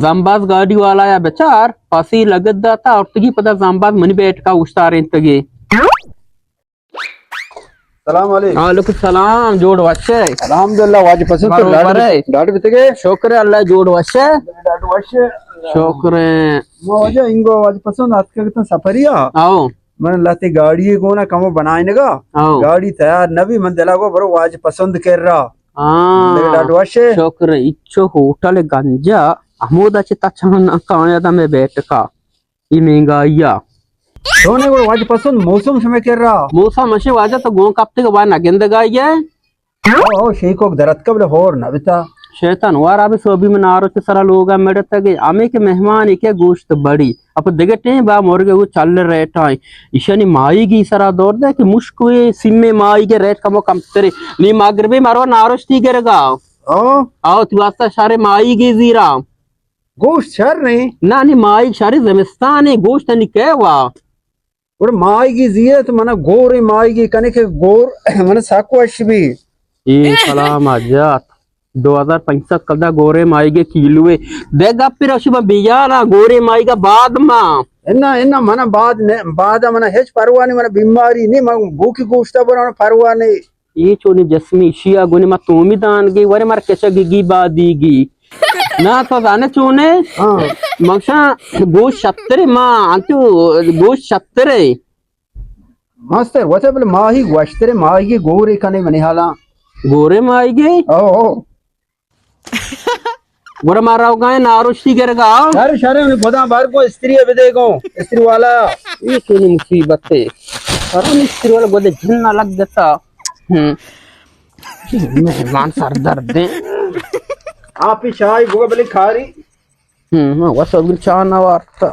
زمباز گاڑی والا یا بچار، پاسی لگت داتا اور تگی پدا زمباز منی بیٹکا اوشتارینتگی۔ سلام علیکم۔ وعلیکم سلام، جوڑ وشے؟ الحمدللہ، واجہ پسند تو برو ڈاڈ برے۔ بت-، ڈاڈ بتگے؟ شکر اللہ، جوڑ وشے؟ ڈاڈ وشے۔ شکر۔ ما واجہ انگو واجہ پسند آتکگتن سفریا۔ آؤ۔ من لہتے گاڑی گونا کمو بنائینگا۔ آؤ۔ گاڑی تیار نبی، من دلا گو برو واجہ پسند کر را۔ ہاں۔ ڈاڈ وشے؟ شکر۔ اچو ہوٹل گنجا، ہمودا چہ تا چان کایا دا میں بیٹکا۔ ای مہنگائی ء۔ چونے گڑا واجہ پسند، موسم شمے کرا؟ موسم اشے واجہ تو گون کپتے کہ وا نہ گندگائی ہے۔ او، او، شیکوک درت قبل ہور نہ بتا۔ شیطان وارا بھی سوبی من آرو چہ سرا لوگا مڑتگے، ہمیں کہ مہمان کے گوشت بڑی۔ اپ دگہ ٹیم با مرگ وہ چل ریٹ آئیں۔ ایشانی مائی گی سرا دور دے کہ مشکوی سیمے مائی گے ریٹ کمو کم ترے۔ نی مغربی مرو ناروشتی گرگا۔ او۔ او، تو واسطہ شارے مائی گی زیرا۔ گوشت شر ایں؟ نہ، نی ماہیگ شری زمستان ایں، گوشت نی کئے وا؟ گڑا ماہیگی زیت، من گورے ماہیگی کنے کہ گور من سک وش بی۔ اے سلام حاجت، دو ہزار پنچ سد کلدار گورے ماہیگی کیلو اے۔ دے گپ پھر اشی من بیانا گورے ماہیگا بعد ما۔ انا، انا، من بعد نے، بعد من ہچ پرواہ نہیں، من بیماری نہیں، من گوکی گوشتا بنا پرواہ نہیں۔ اے چونیں جسمے ایشی ء گوں ما تومی دانگے، ورے مر کشگی بادیگی۔ نا تو زانے چونے؟ ہاں۔ مگشاں گوشت شترے ما، انتو گوشت شترے۔ ماستر، وتے بلے ماہی گوشترے، ماہی گورے کنے منی حالاں۔ گورے ماہی گے؟ او، او۔ گڑا ما روگا ایں ناروشتی گرگا۔ شر، شر، انہیں گداں بار کو استری بدے گو، استری والا۔ اے چونی مصیبت ہے۔ سرانی استری والا گدے جن نہ لگ جتا۔ ہم۔ مہمان سر درد ہیں۔ آپ ہی چائے بگو بلے کھاری۔ ہم، ہم، بس اب چاہ نہ وارتا۔